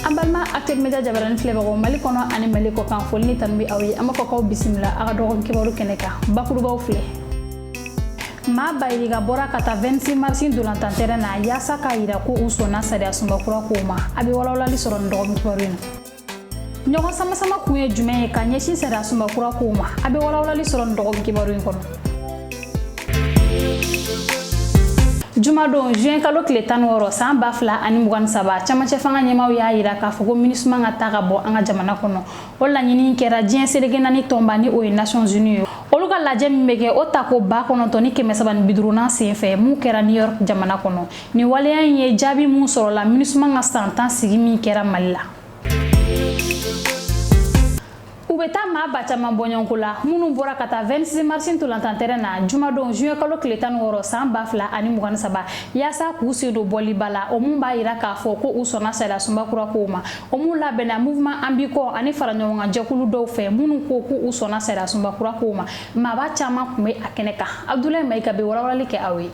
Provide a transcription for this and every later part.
An balima Actuel Media jabarani filɛbagaw, Mali kɔnɔ ani Mali kɔ kan, foli ni tanu bɛ aw ye. An b'a fɔ k'aw bisimila aw ka dɔgɔkun kibaru kɛnɛ kan. Bakurubaw filɛ: maa bayirika bɔra ka taa 26 mars ntolantan terrain na yaasa k'a yira ko u sɔnna sariya sunba kura kow ma. A bɛ walawalali sɔrɔ nin dɔgɔkun kibaru in na. Ɲɔgɔn samasama kun ye jumɛn ye ka ɲɛsin sariya sunba kura kow ma? A bɛ walawalali sɔrɔ nin dɔgɔkun kibaru in kɔnɔ. Jumadon, juin kalo tile 16, san 2023, camancɛ fanga ɲɛmaaw y'a yira k'a fɔ ko MINUSMA ka taa ka bɔ an ka jamana kɔnɔ. O laɲini kɛra diɲɛ seleke naani tɔnba, ni o ye Nations Unies ye, olu ka lajɛ min bɛ kɛ o tako 9350nan senfɛ, mun kɛra New York jamana kɔnɔ. Nin waleya in ye jaabi mun sɔrɔla MINUSMA ka san 10 sigi min kɛra Mali la. U bɛ taa maa ba caman bɔɲɔgɔnko la minnu bɔra ka taa 26 mars ntolantan terrain na jumadon, juin kalo tile 16, san 2023, yaasa k'u sen don bɔliba la, o mun b'a yira k'a fɔ ko u sɔnna sariya sunba kura kow ma, o mun labɛnna mouvement An b'i kɔ ani fara ɲɔgɔn kan jɛkulu dɔw fɛ minnu ko k'u sɔnna sariya sunba kura kow ma. Maaba caman tun bɛ a kɛnɛ kan. Abdoulaye Maïga bɛ walawalali kɛ aw ye.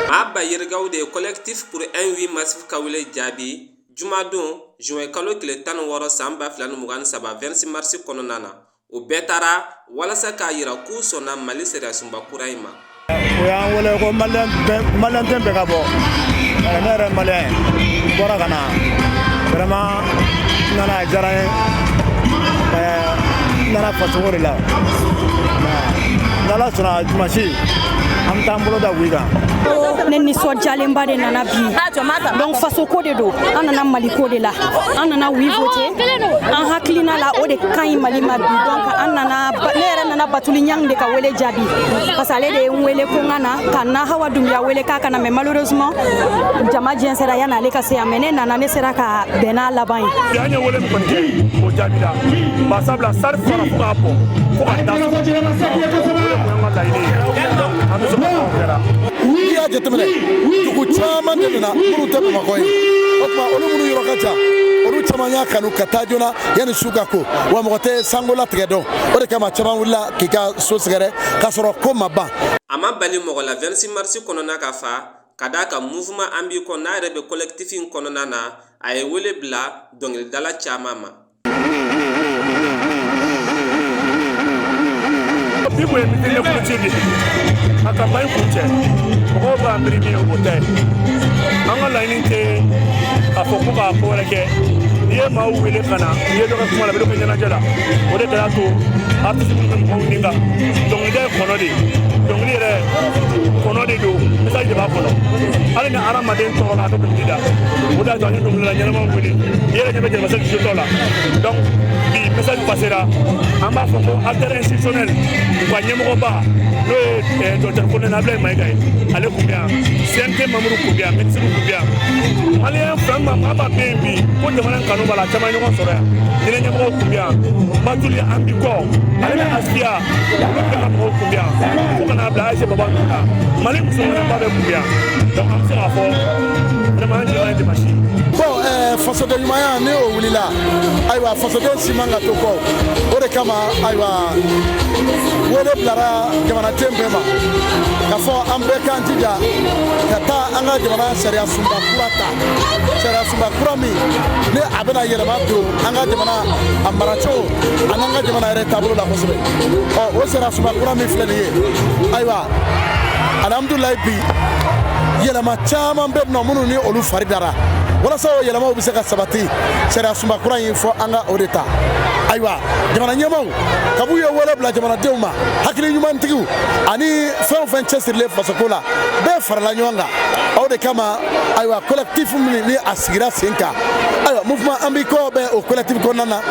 Maa ba yirikaw de ye Collectif pour un oui massif ka wele jaabi jumadon, juin kalo tile 16, san 2023, 26 mars kɔnɔna na. O bɛɛ taara walasa k'a yira k'u sɔnna Mali sariyasunba kura in ma. O y'an wele ko maliyɛn den bɛɛ ka bɔ. Ne yɛrɛ maliyɛn, n bɔra ka na, vraiment n nana, a diyara n ye. N nana fasoko de la. N'Ala sɔnna, dimanche an bɛ taa an bolo da oui kan. Ne nisɔndiyalenba de nana bi. Donc fasoko de don, an nana Maliko de la, an nana oui voter. An hakilina la, o de ka ɲi Mali ma bi. Donc an nana, ne yɛrɛ nana Batuli Ɲang de ka wele jaabi, parce que ale de ye n wele ko n ka na ka na Hawa Dunbiya wele k'a ka na, mais malheureusement jama jɛnsɛra yanni ale ka se yan. Mais ne nana, ne sera ka bɛn n'a laban ye. Bi an ye wele min kɔni kɛ, o jaabira, barisabula sari fara fo k'a bɔn fo ka da sɔrɔ, o de kun y'an ka laɲini ye. An bɛ se ka fɔ o kɛra. N'i y'a jateminɛ, dugu caman de nana minnu tɛ Bamakɔ ye. O tuma, olu minnu yɔrɔ ka jan, olu caman y'a kanu ka taa joona yanni su ka ko wa mɔgɔ tɛ sanko latigɛ dɔn. O de kama caman wulila k'i ka so sɛgɛrɛ k'a sɔrɔ ko ma ban. A ma bali mɔgɔ la 26 mars kɔnɔna ka fa ka d'a kan mouvement An b'i kɔ, n'a yɛrɛ bɛ collectif in kɔnɔna na, a ye wele bila dɔnkilidala caman ma. Bi kun ye meeting de clôture de ye ka campagne kuncɛ. Mɔgɔw b'a miiri min o tɛ. An ka laɲini tɛ k'a fɔ ko k'a ko wɛrɛ kɛ. N'i ye maaw wele ka na, n'i ye dɔ kɛ kuma la, a bɛ dɔ kɛ ɲɛnajɛ la. O de kɛra to artiste minnu bɛ mɔgɔw nin kan. Dɔnkilida ye kɔnɔ de ye, dɔnkili yɛrɛ kɔnɔ de don, message de b'a kɔnɔ. Hali ni hadamaden tɔɔrɔ la, a tɛ dɔnkili da. O de y'a to an ye dɔnkilidala ɲɛnamaw wele. I yɛrɛ ɲɛ bɛ Jɛnɛba Sɛki jotɔ la. Donc bi message passera. An b'a fɔ ko acteur institutionnel, u ka ɲɛmɔgɔba, n'o ye docteur colonel Abdoulaye Maïga ye, ale kun bɛ yan, CNT membre kun bɛ yan, ministre kun bɛ yan, maliyɛn fɛn ma maa maa bɛ yen bi ko jamana in kanu b'a la, caman ɲɔgɔn sɔrɔ yan. Diinɛ ɲɛmɔgɔw kun bɛ yan, Batuli an bi kɔ ale ni Asiya, olu bɛɛ ka mɔgɔw kun bɛ yan, fo ka n'a bila Ayise Baba ninnu na, Mali musomanba bɛɛ kun bɛ yan. Donc an bɛ se k'a fɔ vraiment an jɔyɔrɔ ye dimanche. Bon, fasoden ɲumanya ni o wulila, ayiwa, fasoden si man ka to kɔ. O de kama, ayiwa, wele bilara jamanaden bɛɛ ma k'a fɔ an bɛɛ k'an jija ka taa an ka jamana sariya sunba kura ta, sariya sunba kura min ni a bɛna yɛlɛma don an ka jamana a maracogo ani an ka jamana yɛrɛ taabolo la kosɛbɛ. Ɔ, o sariya sunba kura min filɛ nin ye, ayiwa, alhamdulilayi, bi yɛlɛma caman bɛ nɔ minnu ni olu fari dara. Walasa o yɛlɛmaw bɛ se ka sabati, sariya sunba kura in fɔ an ka o de ta. Ayiwa, jamana ɲɛmaaw kab'u ye wele bila jamanadenw ma, hakili ɲumantigiw ani fɛn o fɛn cɛsirilen fasoko la, bɛɛ farala ɲɔgɔn kan. O de kama, ayiwa, collectif min ni a sigira sen kan, ayiwa, mouvement An b'i kɔ bɛ o collectif kɔnɔna na.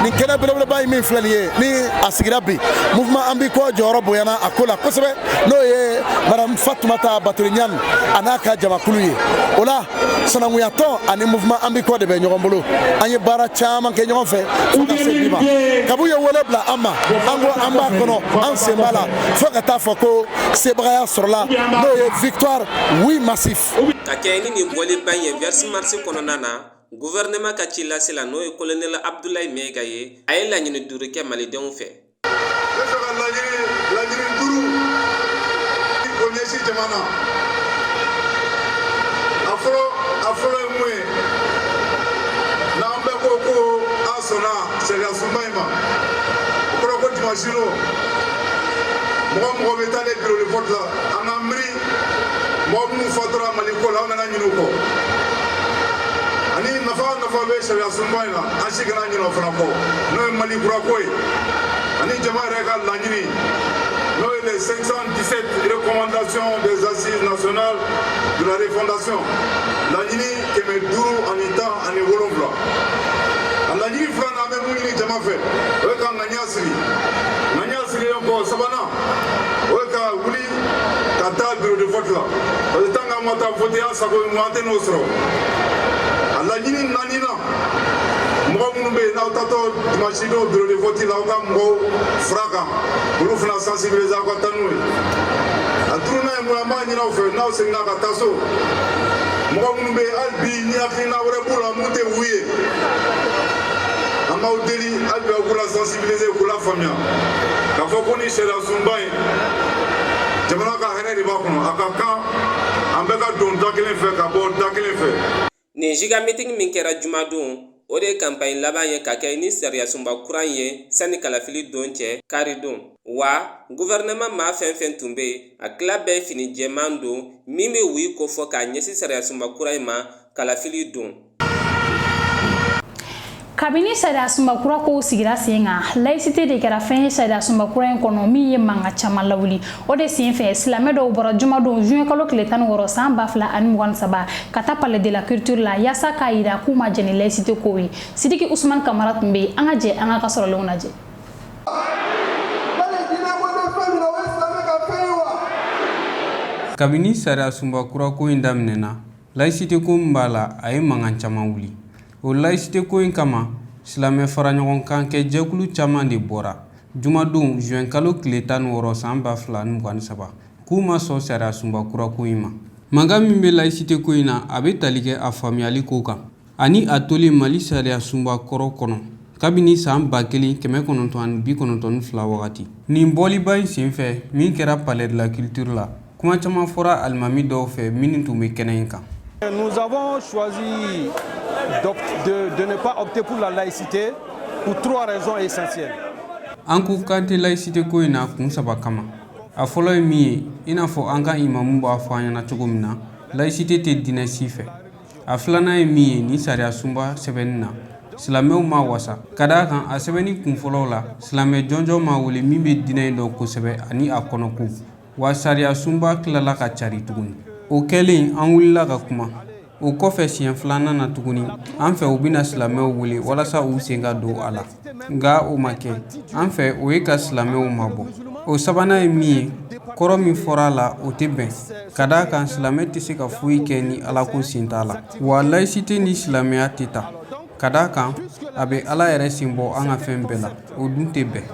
Nin kɛnɛ belebeleba in min filɛ nin ye, ni a sigira bi, mouvement An b'i kɔ jɔyɔrɔ bonyana a ko la kosɛbɛ, n'o ye madame Fatumata Batuli Ɲani a n'a ka jamakulu ye. O la, sanankunya tɔn ani mouvement An b'i kɔ de bɛ ɲɔgɔn bolo. An ye baara caman kɛ ɲɔgɔn fɛ fo ka se bi ma. Kabu ye wele bila an ma, an ko an b'a kɔnɔ, an sen b'a la fo ka taa fɔ ko sebagaya sɔrɔla, n'o ye victoire oui massif. Ka kɛɲɛ ni nin bɔliba in ye 26 mars kɔnɔna na, gouvernement ka ci lase la, n'o ye colonel Abdoulaye Maïga ye, a ye laɲini duuru kɛ malidenw fɛ. Ne fɛ ka laɲini duuru k'o ɲɛsin jamana. dimanche don, mɔgɔ mɔgɔ bɛ taa ne bureau de vote la, an ka miiri mɔgɔ minnu fatura Mali ko la, an kana ɲinɛ u kɔ. Ani nafa nafa bɛ sariya sunba in na, an si kana ɲinɛ o fana kɔ, n'o ye Mali kura ko ye. Ani jama yɛrɛ ka laɲini, n'o ye les 517 recommandations des assises nationales de la refondation, laɲini 517. A laɲini filanan, an bɛ mun ɲini jama fɛ? O ye ka ŋaniya siri. Ŋaniya sirilen kɔ, sabanan, o ye ka wuli ka taa bureau de vote la, parce que tant qu'an ma taa voter, an sago ye mun, an tɛ n'o sɔrɔ. A laɲini naaninan, mɔgɔ minnu bɛ yen n'aw tatɔ dimanche don bureau de vote la, aw ka mɔgɔw fara kan, olu fana sensibiliser, aw ka taa n'u ye. A duurunan ye mun ye? An b'a ɲini aw fɛ, n'aw seginna ka taa so, mɔgɔ minnu bɛ yen hali bi ni hakilina wɛrɛ b'u la mun tɛ oui ye, an b'aw deli hali bi aw k'u la sensibiliser, k'u la faamuya k'a fɔ ko ni sariya sunba in, jamana ka hɛrɛ de b'a kɔnɔ. A ka kan an bɛɛ ka don da kelen fɛ ka bɔ da kelen fɛ. Nin giga meeting min kɛra jumadon, o de ye kanpaɲi laban ye ka kɛ ni sariyasunba kura ye sani kalafili don cɛ karidon. Wa guvɛrɛnɛman maa fɛn fɛn tun bɛ yen, a tila bɛɛ fini jɛman don min bɛ oui kofɔ k'a ɲɛsin sariyasunba kura in ma kalafili don. Kabini sariya sunba kura kow sigira sen kan, laïcité de kɛra fɛn ye sariya sunba kura in kɔnɔ min ye mankan caman lawuli. O de sen fɛ, silamɛ dɔw bɔra jumadon juin kalo tile 16 san 2023 ka taa Palais de la Culture la yaasa k'a yira k'u ma jɛn ni laïcité kow ye. Sidiki Usman Kamara tun bɛ yen. An ka jɛ an ka sɔrɔlenw lajɛ. Bali diinɛ ko tɛ fɛn min na, o ye silamɛ ka fɛn ye wa? Kabini sariya sunba kura ko in daminɛna, laïcité ko min b'a la, a ye mankan caman wuli. O laïcité ko in kama, silamɛ fara ɲɔgɔn kan kɛ jɛkulu caman de bɔra jumadon juin kalo tile 16 san 2023 k'u ma sɔn sariya sunba kura ko in ma. Mankan min bɛ laïcité ko in na, a bɛ tali kɛ a faamuyali ko kan ani a toli Mali sariya sunba kɔrɔ kɔnɔ kabini san 1992 wagati. Nin bɔliba in senfɛ min kɛra Palais de la Culture la, kuma caman fɔra alimami dɔw fɛ minnu tun bɛ kɛnɛ in kan. Nous avons choisi de ne pas opter pour la laïcité pour trois raisons essentielles. An ko k'an tɛ laïcité ko in na kun saba kama. A fɔlɔ ye min ye, i n'a fɔ an ka imamu b'a fɔ an ɲɛna cogo min na, laïcité tɛ diinɛ si fɛ. A filanan ye min ye, nin sariya sunba sɛbɛnni na, silamɛw ma wasa, ka d'a kan a sɛbɛnni kun fɔlɔw la, silamɛ jɔnjɔn ma wele min bɛ diinɛ in dɔn kosɛbɛ ani a kɔnɔko. Wa sariya sunba tilala ka cari tuguni. O kɛlen, an wulila ka kuma o kɔfɛ siɲɛ filanan na tuguni. An fɛ, u bɛna silamɛw wele walasa u sen ka don a la, nka o ma kɛ. An fɛ, o ye ka silamɛw mabɔ. O sabanan ye min ye, kɔrɔ min fɔra a la, o tɛ bɛn, ka d'a kan silamɛ tɛ se ka foyi kɛ ni Alako sen t'a la. Wa laïcité ni silamɛya tɛ taa, ka d'a kan a bɛ Ala yɛrɛ sen bɔ an ka fɛn bɛɛ la, o dun tɛ bɛn.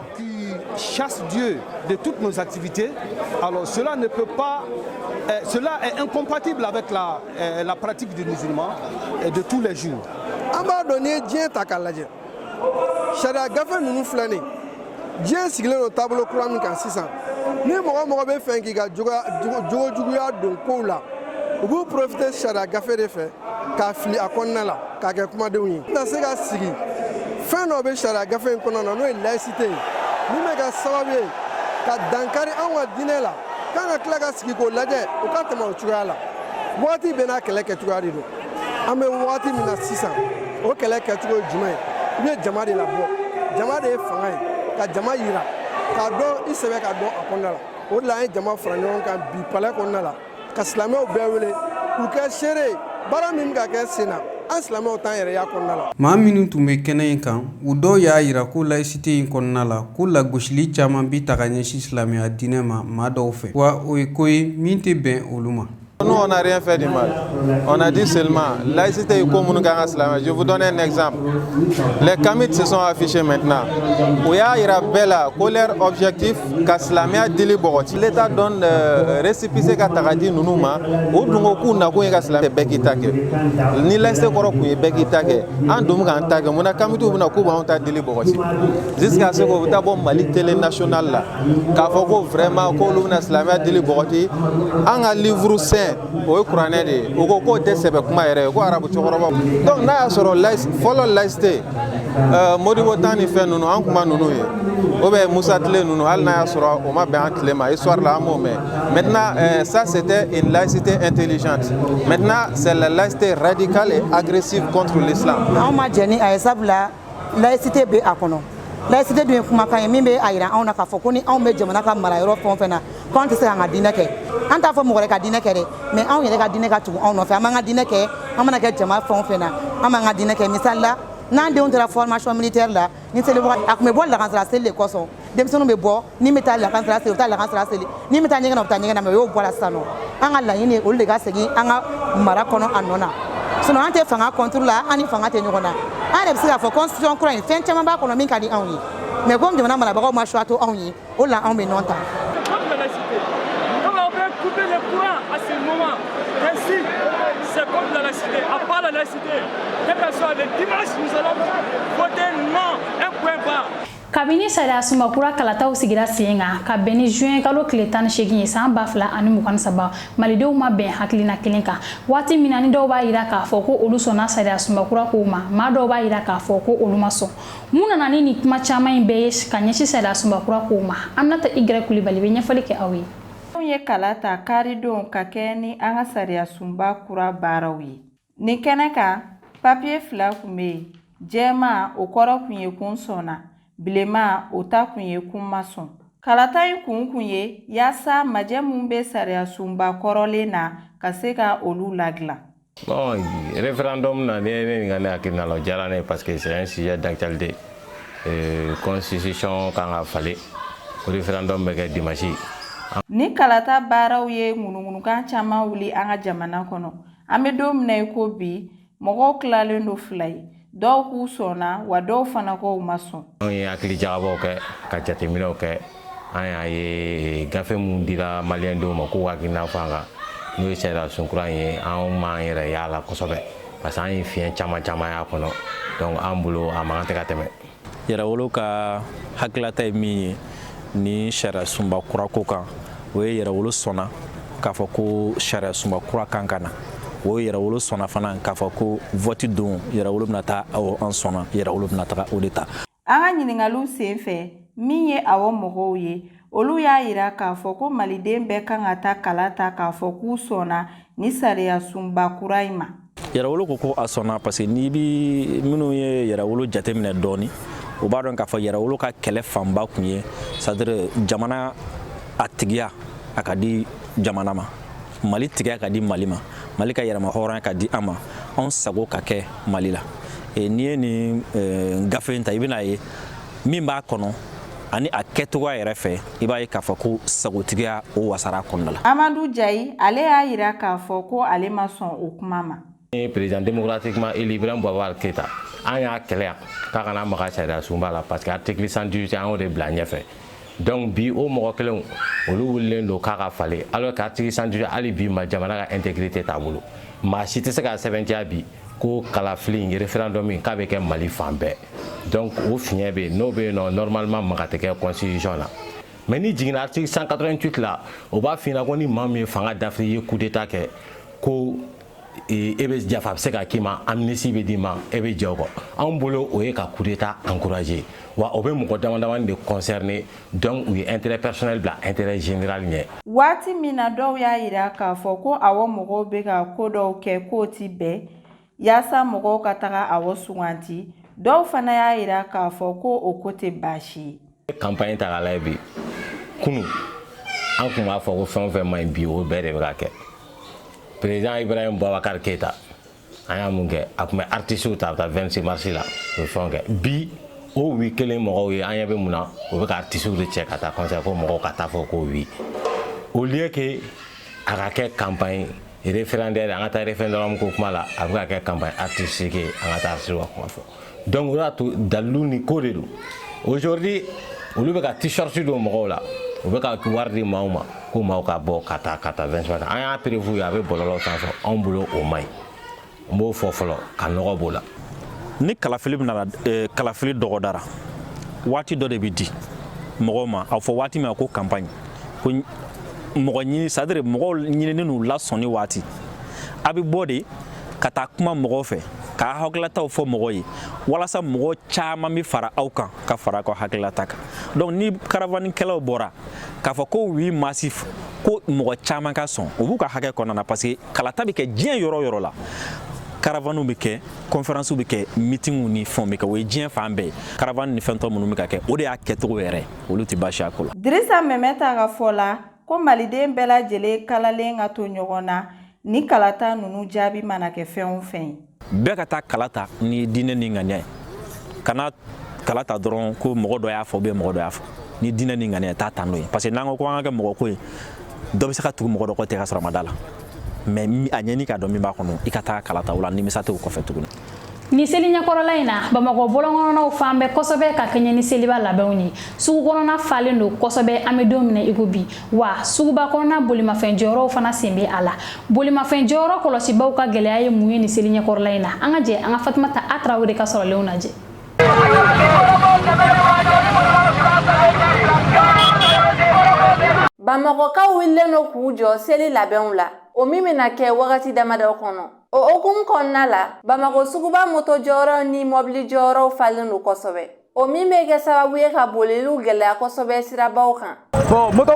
Chasse Dieu de toutes nos activités, alors cela ne peut pas, cela est incompatible avec la pratique du musulman de tous les jours. An b'a dɔn, n'i ye diɲɛ ta k'a lajɛ, sariya gafe ninnu filɛ nin ye, diɲɛ sigilen don taabolo kura min kan sisan, ni mɔgɔ mɔgɔ bɛ fɛ k'i ka jogo juguya don kow la, u b'u profiter sariya gafe de fɛ k'a fili a kɔnɔna la k'a kɛ kumadenw ye. N tɛna se ka sigi fɛn dɔ bɛ sariya gafe in kɔnɔna na, n'o ye laïcité ye, min bɛ kɛ sababu ye ka dankari anw ka diinɛ la, k'an ka tila ka sigi k'o lajɛ, o ka tɛmɛ o cogoya la. Wagati bɛɛ n'a kɛlɛ kɛcogoya de don. An bɛ wagati min na sisan, o kɛlɛ kɛcogo ye jumɛn ye? I bɛ jama de labɔ, jama de ye fanga ye, ka jama yira k'a dɔn i sɛbɛ ka dɔn a kɔnɔna la. O de la an ye jama fara ɲɔgɔn kan bi palais kɔnɔna la, ka silamɛw bɛɛ wele k'u kɛ seere ye baara min bɛ ka kɛ sen na, an silamɛw t'an yɛrɛ y'a kɔnɔna la. Maa minnu tun bɛ kɛnɛ in kan, u dɔw y'a yira ko laïcité in kɔnɔna la, ko lagosili caman bi ta ka ɲɛsin silamɛya diinɛ ma maa dɔw fɛ, wa o ye ko ye min tɛ bɛn olu ma. Nous, on n'a rien fait de mal. On a dit seulement, laïcité comme nous. Je vous donne un exemple. Les Kamites se sont affichés maintenant. U y'a yira bɛɛ la ko leur objectif ka silamɛya dili bɔgɔti. L'État donne récépissé ka ta ka di ninnu ma. O dun ko k'u nakun ye ka silamɛ bɛɛ k'i ta kɛ. Ni laïcité kɔrɔ kun ye bɛɛ k'i ta kɛ, an dun bɛ k'an ta kɛ, munna Kamitiw bɛna k'u b'anw ta dili bɔgɔti? Jusqu'à ce que u bɛ taa bɔ Mali télé nationale la k'a fɔ ko vraiment k'olu bɛna silamɛya dili bɔgɔti. An ka livre saint diinɛ, o ye kuranɛ de ye. U ko k'o tɛ sɛbɛ kuma yɛrɛ ye, ko arabu cɛkɔrɔbaw. Donc n'a y'a sɔrɔ fɔlɔ laïcité, Modibo tan ni fɛn ninnu, an kun ma ninnu ye, ou bien Musa tile ninnu, hali n'a y'a sɔrɔ o ma bɛn an tile ma, histoire la an m'o mɛn. Maintenant, ça c'était une laïcité intelligente. Maintenant, c'est la laïcité radicale et agressive contre l'islam. Anw ma jɛn ni a ye, sabula laïcité bɛ a kɔnɔ. Laïcité dun ye kumakan ye min bɛ a yira anw na k'a fɔ ko ni anw bɛ jamana ka mara yɔrɔ fɛn o fɛn na, ko an tɛ se k'an ka diinɛ kɛ. An t'a fɔ mɔgɔ wɛrɛ ka diinɛ kɛ dɛ, mais anw yɛrɛ ka diinɛ ka tugu anw nɔfɛ. An b'an ka diinɛ kɛ, an mana kɛ jama fɛn o fɛn na, an b'an ka diinɛ kɛ. Misali la, n'an denw taara formation militaire la, ni seli wagati, a tun bɛ bɔ lakansara seli de kosɔn. Denmisɛnninw bɛ bɔ, ni bɛ taa lakansara seli, u bɛ taa lakansara seli, ni bɛ taa ɲɛgɛn na, u bɛ taa ɲɛgɛn na. Mais o y'o bɔ a la sisan nɔ. An ka laɲini ye olu de ka segin an ka mara kɔnɔ a nɔ na. Sinon an tɛ fanga contre la, an ni fanga tɛ ɲɔgɔn na. An yɛrɛ bɛ se k'a fɔ constitution kura in, fɛn caman b'a kɔnɔ min ka di anw ye, mais comme jamana marabagaw ma choix to anw ye, o la anw bɛ non ta. Contre la laïcité. Donc on veut couper le courant à ce moment. Ainsi, c'est contre la laïcité. À part la laïcité, quel que soit le dimanche, nous allons voter non, un point barre. Kabini sariya sunba kura kalataw sigira sen kan ka bɛn ni juin kalo tile 18 ye san 2023, malidenw ma bɛn hakilina kelen kan. Waati min na ni dɔw b'a yira k'a fɔ ko olu sɔnna sariya sunba kura kow ma, maa dɔw b'a yira k'a fɔ ko olu ma sɔn. Mun nana ni nin kuma caman in bɛɛ ye ka ɲɛsin sariya sunba kura kow ma? Aminata Y Kulibali bɛ ɲɛfɔli kɛ aw ye. Anw ye kala ta karidon ka kɛ ni an ka sariya sunba kura baaraw ye. Nin kɛnɛ kan, papiye fila tun bɛ yen: jɛman, o kɔrɔ tun ye ko n sɔnna; bilenman, o ta kun ye ko n ma sɔn. Kalata in kun kun ye yaasa majɛ mun bɛ sariya sunba kɔrɔlen na, ka se ka olu ladilan. Bon, référendum na, ne ne ɲininka ne hakilina la, o diyara ne ye parce que c'est un sujet d'actualité. Constitution kan ka falen, o référendum bɛ kɛ dimanche. Ni kalata baaraw ye ŋunuŋunukan caman wuli an ka jamana kɔnɔ. An bɛ don min na i ko bi, mɔgɔw tilalen don fila ye: dɔw k'u sɔnna wa, dɔw fana ko u ma sɔn. Anw ye hakili jagabɔw kɛ ka jateminɛw kɛ, an y'a ye gafe mun dira maliyɛndenw ma k'u hakilina fɔ an kan, n'o ye sariya sun kura in ye, anw m'an yɛrɛ y'a la kosɛbɛ parce que an ye fiɲɛ caman caman y'a kɔnɔ. Donc an bolo, a man kan tɛ ka tɛmɛ. Yɛrɛwolo ka hakililata ye min ye ni sariya sunba kura ko kan, o ye yɛrɛwolo sɔnna k'a fɔ ko sariya sunba kura kan ka na. O yɛrɛwolo sɔnna fana k'a fɔ ko vote don, yɛrɛwolo bɛna taa. Awɔ, an sɔnna, yɛrɛwolo bɛna taga o de ta. An ka ɲiningaliw sen fɛ, min ye awɔ mɔgɔw ye, olu y'a yira k'a fɔ ko maliden bɛɛ kan ka taa kala ta k'a fɔ k'u sɔnna ni sariya sunba kura in ma. Yɛrɛwolo ko ko a sɔnna parce que n'i bi minnu ye yɛrɛwolo jateminɛ dɔɔni, o b'a dɔn k'a fɔ yɛrɛwolo ka kɛlɛ fanba kun ye, c'est à dire jamana a tigiya a ka di jamana ma, Mali tigiya ka di Mali ma, Mali ka yɛrɛma hɔrɔnya ka di an ma, anw sago ka kɛ Mali la. N'i ye nin gafe in ta, i bɛna ye min b'a kɔnɔ ani a kɛcogoya yɛrɛ fɛ, i b'a ye k'a fɔ ko sagotigiya o wasara kɔnɔna la. Amadu Jayi, ale y'a yira k'a fɔ ko ale ma sɔn o kuma ma. Président démocratiquement élu Ibrahim Boubacar Keïta, an y'a kɛlɛ yan k'a kana maga sariya sunba la parce que article 118, an y'o de bila ɲɛfɛ. Donc bi, o mɔgɔ kelenw, olu wulilen don k'a ka falen, alors que article 118, hali bi ma jamana ka intégrité t'a bolo. Maa si tɛ se k'a sɛbɛntiya bi ko kalafili, référendum in, k'a bɛ kɛ Mali fan bɛɛ. Donc o fiɲɛ bɛ yen, n'o bɛ yen nɔ, normalement maga tɛ kɛ constitution na. Mais ni jiginna article 188 la, o b'a f'i ɲɛna ko ni maa min ye fanga dafiri, i ye coup d'état kɛ, ko e bɛ jafa, a bɛ se ka k'i ma, amnistie bɛ d'i ma, e bɛ jɛ o kɔ. Anw bolo, o ye ka coup d'état encourager wa, o bɛ mɔgɔ dama damani de concerner. Donc u ye intérêt personnel bila intérêt général ɲɛ. Waati min na dɔw y'a yira k'a fɔ ko awɔ mɔgɔw bɛ ka ko dɔw kɛ k'o ti bɛn yaasa mɔgɔw ka taga awɔ suganti, dɔw fana y'a yira k'a fɔ ko o ko tɛ baasi ye. Campagne ta k'a lajɛ bi, kunu an tun b'a fɔ ko fɛn o fɛn man ɲi, bi o bɛɛ de bɛ ka kɛ. Président Ibrahim Boubacar Keïta, an y'a mun kɛ? A tun bɛ artistes ta, a bɛ taa 26 mars la, u bɛ fɛnw kɛ. Bi, o oui kelen mɔgɔw ye, an ɲɛ bɛ mun na? O bɛ ka artistes de cɛ ka taa concert ko mɔgɔw ka taa fɔ ko oui, au lieu que a ka kɛ campagne référendaire, an ka taa référendum ko kuma la, a bɛ ka kɛ campagne artistique ye, an ka taa artistes ka kuma fɔ. Donc o de y'a to dalilu ni ko de don. Aujourd'hui, olu bɛ ka t-shirt don mɔgɔw la, u bɛ ka wari di maaw ma ko maaw ka bɔ ka taa 26 mars. An y'a prévu, a bɛ bɔlɔlɔ sanfɛ. Anw bolo, o man ɲi, n b'o fɔ fɔlɔ ka nɔgɔ b'o la. Ni kalafili bɛna, kalafili dɔgɔdara, waati dɔ de bɛ di mɔgɔw ma, a fɔ waati min ko campagne, ko Mɔgɔ ɲini, c'est à dire mɔgɔw ɲinini n'u lasɔnni waati, a bɛ bɔ de ka taa kuma mɔgɔw fɛ, k'a hakililataw fɔ mɔgɔw ye, walasa mɔgɔ caman bɛ fara aw kan, ka fara aw ka hakililata kan. Donc ni caravanikɛlaw bɔra k'a fɔ ko oui massif, ko mɔgɔ caman ka sɔn, o b'u ka hakɛ kɔnɔna na, parce que kalata bɛ kɛ diɲɛ yɔrɔ o yɔrɔ la, caravane bɛ kɛ, conférence bɛ kɛ, meeting ni fɛnw bɛ kɛ, o ye diɲɛ fan bɛɛ ye. Caravane ni fɛn tɔ minnu bɛ ka kɛ, o de y'a kɛcogo yɛrɛ, olu tɛ baasi a ko la. Dirisa Mɛmɛta ka fɔ la ko maliden bɛɛ lajɛlen kalalen ka to ɲɔgɔn na ni kalata ninnu jaabi mana kɛ fɛn o fɛn ye. Bɛɛ ka taa kala ta ni diinɛ ni ŋaniya ye. Kana kala ta dɔrɔn ko mɔgɔ dɔ y'a fɔ, bɛ mɔgɔ dɔ y'a fɔ. Ni diinɛ ni ŋaniya, taa ta n'o ye, parce que n'an ko ko an ka kɛ mɔgɔ ko ye, dɔ bɛ se ka tugu mɔgɔ dɔ kɔ ten ka sɔrɔ a ma da la. Mais a ɲɛni k'a dɔn min b'a kɔnɔ, i ka taa kala ta, o la nimisa tɛ o kɔfɛ tuguni. Ni seli ɲɛkɔrɔla in na, Bamakɔ bɔlɔnkɔnɔnaw fan bɛɛ kosɛbɛ ka kɛɲɛ ni seliba labɛnw ye. Sugu kɔnɔna falen don kosɛbɛ an bɛ don min na i ko bi. Wa suguba kɔnɔna bolimafɛn jɔyɔrɔw fana sen bɛ a la. Bolimafɛn jɔyɔrɔ kɔlɔsibaw ka gɛlɛya ye mun ye ni seli ɲɛkɔrɔla in na? An ka jɛ an ka Fatumata A Tarawele ka sɔrɔlenw lajɛ. Bamakɔkaw wulilen don k'u jɔ seli labɛnw la, o min bɛna kɛ wagati damadɔ kɔnɔ. O hukumu kɔnɔna la, Bamakɔ suguba moto jɔyɔrɔ ni mɔbili jɔyɔrɔw falen don kosɛbɛ, o min bɛ kɛ sababu ye ka boliliw gɛlɛya kosɛbɛ sirabaw kan. Bon, moto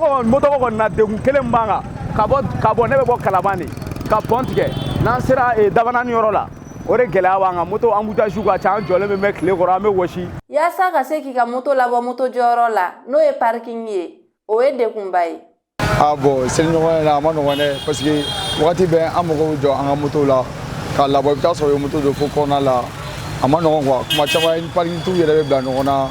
kɔni na, degun kelen b'an kan. Ka bɔ ne bɛ bɔ Kalaban de ka pont tigɛ, n'an sera Dabanani yɔrɔ la, o de gɛlɛya b'an kan. Moto embouteillage ka ca, an jɔlen bɛ mɛn tile kɔrɔ, an bɛ wɔsi. Yaasa ka se k'i ka moto labɔ moto jɔyɔrɔ la, n'o ye parking ye, o ye degunba ye. Ah bon, seliɲɔgɔn na, a ma nɔgɔn dɛ, parce que wagati bɛɛ an mago bɛ jɔ an ka moto la k'a labɔ. I bɛ taa sɔrɔ u ye moto don fo kɔnɔna la, a ma nɔgɔn quoi. Kuma caman parking tigiw yɛrɛ bɛ bila ɲɔgɔn na,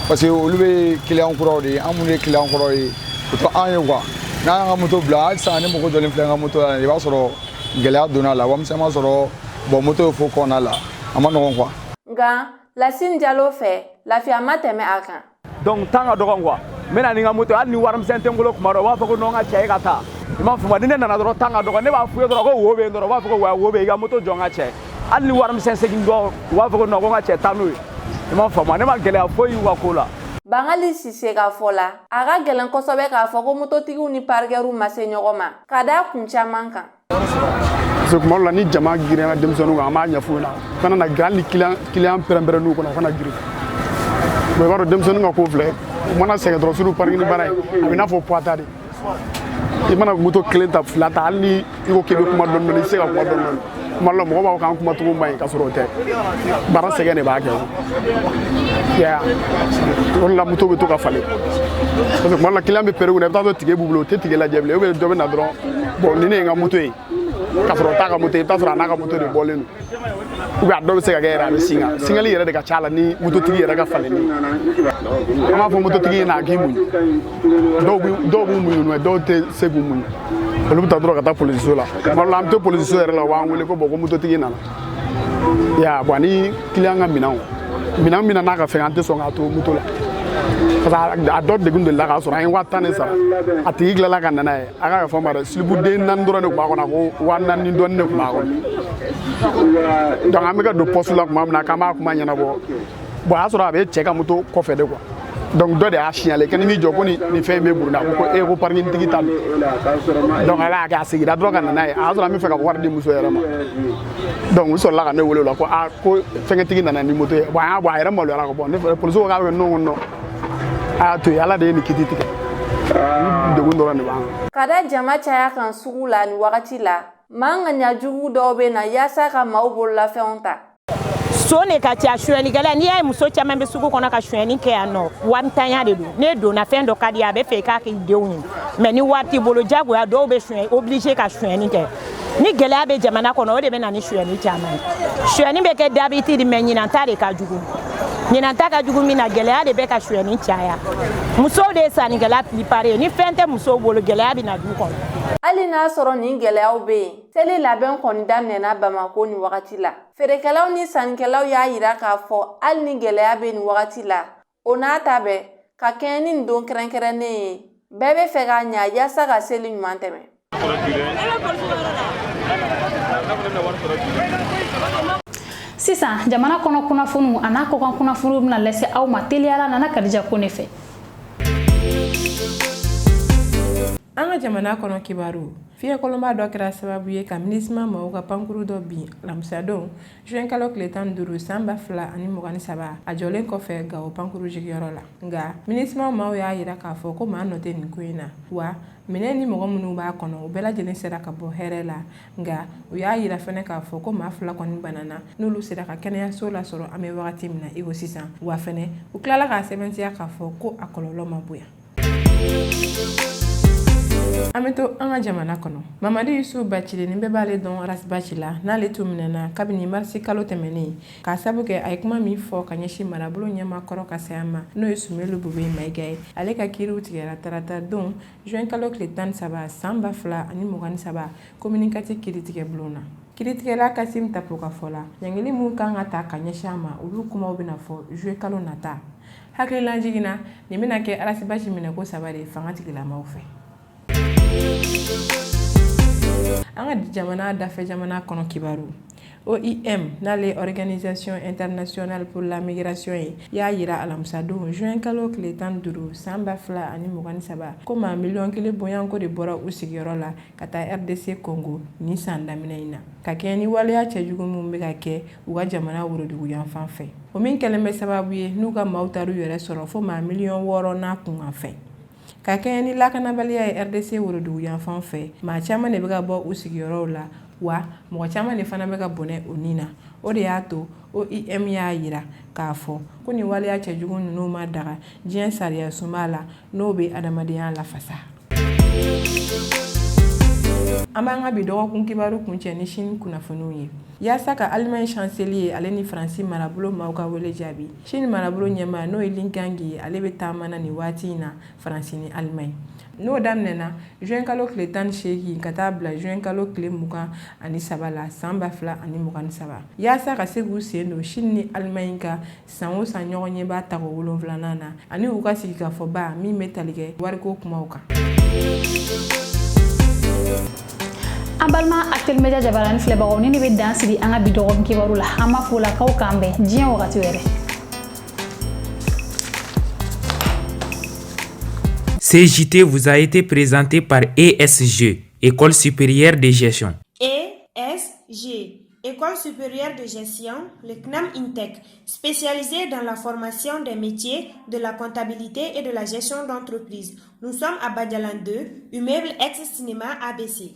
parce que olu bɛ client kuraw de ye, an minnu ye client kɔrɔw ye, o tɛ an ye quoi. N'an y'an ka moto bila hali sisan, ni mɔgɔ jɔlen filɛ an ka moto la, i b'a sɔrɔ gɛlɛya donna a la, warimisɛn ma sɔrɔ. Bon, moto ye fo kɔnɔna la, a ma nɔgɔn quoi. Nka Lasine Jalo fɛ, lafiya ma tɛmɛ a kan. Donc temps ka dɔgɔn quoi. N bɛ na ni n ka moto, hali ni warimisɛn tɛ n bolo, kuma dɔ u b'a fɔ ko non, n ka cɛ, e ka taa. I m'a faamu? Ni ne nana dɔrɔn, temps ka dɔgɔn, ne b'a f'u ye dɔrɔn ko wo bɛ yen dɔrɔn, u b'a fɔ ko wa wo bɛ yen, i ka moto jɔ n ka cɛ. Hali ni warimisɛn segin dɔ, u b'a fɔ ko non, ko n ka cɛ, taa n'o ye. I m'a faamu? Ne ma gɛlɛya foyi y'u ka ko la. Bangali Sise ka fɔ la, a ka gɛlɛn kosɛbɛ k'a fɔ ko mototigiw ni parikɛriw ma se ɲɔgɔn ma, ka da kun caman kan. Parce que tuma dɔ la, ni jama girinyara denmisɛnninw kan, an b'a ɲɛf'u ɲɛna u kana na girin, hali ni client pɛrɛn-pɛrɛnn'u kɔnɔ, u kana girin. Bon, i b'a dɔn denmisɛnnin ka ko filɛ, u mana sɛgɛn dɔrɔn, surtout parking baara in, a bɛ i n'a fɔ poids ta de. I mana moto kelen ta, fila ta, hali ni i ko k'i bɛ kuma dɔɔni dɔɔni, i tɛ se ka kuma dɔɔni dɔɔni. Tuma dɔ la, mɔgɔw b'a fɔ k'an kumacogo man ɲi, k'a sɔrɔ o tɛ, baara sɛgɛn de b'a kɛ o. Ya o de la, moto bɛ to ka falen, parce que tuma dɔ la, client bɛ pɛrɛn kunna, i bɛ taa sɔrɔ ticket b'u bolo, u tɛ ticket lajɛ bilen, ou bien dɔ bɛ na dɔrɔn, bon, ni ne ye n ka moto ye, k'a sɔrɔ o t'a ka moto ye, i bɛ taa sɔrɔ a n'a ka moto de bɔlen don, ou bien a dɔw bɛ se ka kɛ yɛrɛ, a bɛ singa singali yɛrɛ de ka ca la ni mototigi yɛrɛ ka falenni. An b'a fɔ mototigi ɲɛna a k'i muɲu. Dɔw b'u muɲu, mais dɔw tɛ se k'u muɲu, olu bɛ taa dɔrɔn ka taa polisiso la. Tuma dɔ la, an bɛ to polisiso yɛrɛ la, u b'an wele ko bon, ko mototigi nana ya. Bon, ani client ka minɛnw, minɛn min na n'a ka fɛn, an tɛ sɔn k'a to moto la, parce que a dɔ degun delila k'a sɔrɔ, an ye 10 000 de sara, a tigi tilala ka na n'a ye, a ka yafa n ma dɛ, slip den naani dɔrɔn de tun b'a kɔnɔ, a ko 4000 ni dɔɔni de tun b'a kɔnɔ. Donc an bɛ ka don poste la tuma min na k'an b'a kuma ɲɛnabɔ, bon, a y'a sɔrɔ a bɛ cɛ ka moto kɔfɛ de quoi. Donc dɔ de y'a signaler ko ni m'i jɔ ko nin fɛn in bɛ Buruna, ko e ko parking tigi ta don. Donc ala y'a kɛ, a seginna dɔrɔn ka na n'a ye, a y'a sɔrɔ an bɛ fɛ ka wari di muso yɛrɛ ma. Donc u sɔrɔla ka ne wele o la ko aa, ko fɛnkɛtigi nana ni moto ye. Bon, an y'a bɔ, a yɛrɛ maloyara ka bɔ ne fɛ. Polisiw ko k'a bɛ kɛ non non, a y'a to yen, ala de ye nin kiti tigɛ, degun dɔrɔn de b'an kan. Ka da jama caya kan sugu la nin wagati la, maa ŋaniyajugu dɔw bɛ na yaasa ka maaw bololafɛnw ta. Son de ka ca, sonyɛlikɛla. N'i y'a ye muso caman bɛ sugu kɔnɔ ka sonyɛni kɛ yan nɔ, waritanya de don. N'e donna, fɛn dɔ ka di, a bɛ fɛ i k'a k'i denw ye, mais ni wari t'i bolo, jagoya dɔw bɛ sonyɛ, obligé ka sonyɛni kɛ. Ni gɛlɛya bɛ jamana kɔnɔ, o de bɛ na ni sonyɛni caman ye. Sonyɛni bɛ kɛ d'habitude, mais ɲinan ta de ka jugu. Ɲinan ta ka jugu min na, gɛlɛya de bɛ ka sonyɛni caya. Musow de ye sannikɛla plupart ye. Ni fɛn tɛ musow bolo, gɛlɛya bɛ na du kɔnɔ. Hali n'a sɔrɔ nin gɛlɛyaw bɛ yen, seli labɛn kɔni daminɛna Bamako nin wagati la. Feerekɛlaw ni sannikɛlaw y'a yira k'a fɔ hali ni gɛlɛya bɛ nin wagati la, o n'a ta bɛɛ, ka kɛɲɛ ni nin don kɛrɛnkɛrɛnnen ye, bɛɛ bɛ fɛ k'a ɲa yaasa ka seli ɲuman tɛmɛ. Sisan, jamana kɔnɔ kunnafoniw a n'a kɔkan kunnafoniw bɛna lase aw ma teliyala Nana Kadija Kone fɛ. An ka jamana kɔnɔ kibaru fiɲɛkolonba dɔ kɛra sababu ye ka MINUSMA maaw ka pankuru dɔ bin alamisadon juin kalo tile 15 san 2023 a jɔlen kɔfɛ Gawo pankuru jigiyɔrɔ la. Nka MINUSMA maaw y'a yira k'a fɔ ko maa nɔ tɛ nin ko in na, wa minɛn ni mɔgɔ minnu b'a kɔnɔ u bɛɛ lajɛlen sera ka bɔ hɛrɛ la. Nka u y'a yira fɛnɛ k'a fɔ ko maa 2 kɔni banana, n'olu sera ka kɛnɛyaso lasɔrɔ an bɛ wagati min na i ko sisan. Wa fɛnɛ u tilala k'a sɛbɛntiya k'a fɔ ko a kɔlɔlɔ ma bonya. An bɛ to an ka jamana kɔnɔ. Mamadi Yusu Bacili ni bɛɛ b'ale dɔn Ras Bath la, n'ale tun minɛna kabini marisi kalo tɛmɛnen k'a sabu kɛ a ye kuma min fɔ ka ɲɛsin marabolo ɲɛmaa kɔrɔ ka saya ma, n'o ye Sumelu Bubɛyi Mayiga ye. Ale ka kiiriw tigɛra tarata don juin kalo tile 13 san 2023 komini 4 kiiritigɛ bulon na. Kiiritigɛla Kasim Tapo ka fɔ la, ɲangili min kan ka ta ka ɲɛsin a ma, olu kumaw bɛna fɔ juillet kalo nata. Hakililajigin na, nin bɛna kɛ Ras Bath minɛko 3 de ye fanga tigilamaw fɛ. An ka jamana dafɛ jamana kɔnɔ kibaru OIM, n'ale ye Organisation internationale pour la migration ye, y'a yira alamisadon juin kalo tile 15 san 2023 ko maa miliyɔn 1 bɔɲɔgɔnko de bɔra u sigiyɔrɔ la ka taa RDC Congo nin san daminɛ in na, ka kɛɲɛ ni waleya cɛjugu minnu bɛ ka kɛ u ka jamana woroduguyanfan fɛ, o min kɛlen bɛ sababu ye n'u ka maaw taar'u yɛrɛ sɔrɔ fo maa miliyɔn 6 n'a kunkan fɛn. Ka kɛɲɛ ni lakanabaliya ye RDC woroduguyanfan fɛ, maa caman de bɛ ka bɔ u sigiyɔrɔw la, wa mɔgɔ caman de fana bɛ ka bɔnɛ u ni na. O de y'a to OIM y'a yira k'a fɔ ko nin waleya cɛjugu ninnu ma daga diɲɛ sariya sunba la, n'o bɛ adamadenya lafasa. An b'an ka bi dɔgɔkun kibaru kuncɛ ni Chine kunnafoniw ye. Yaasa ka Allemagne chancelier ale ni Faransi marabolo maaw ka wele jaabi, Chine marabolo ɲɛmaa n'o ye Li Qiang ye, ale bɛ taama na nin waati in na Faransi ni Allemagne. N'o daminɛna juin kalo tile 18 ka taa bila juin kalo tile 23 la san 2023, yaasa ka se k'u sen don Chine ni Allemagne ka san o san ɲɔgɔnyeba tako 7nan na ani u ka sigikafɔba min bɛ tali kɛ wariko kumaw kan. An balima Actuel Media jabarani filɛbagaw, ni ne bɛ dan sigi an ka bi dɔgɔkun kibaru la. An b'a fɔ la k'aw k'an bɛn diɲɛ wagati wɛrɛ. Ce JT vous a été présenté par ESG, École supérieure de gestion. ESG, École supérieure de gestion, le CNAM INTEC, spécialisée dans la formation des métiers de la comptabilité et de la gestion d'entreprise. Nous sommes à Badialan 2, immeuble ex-cinéma ABC.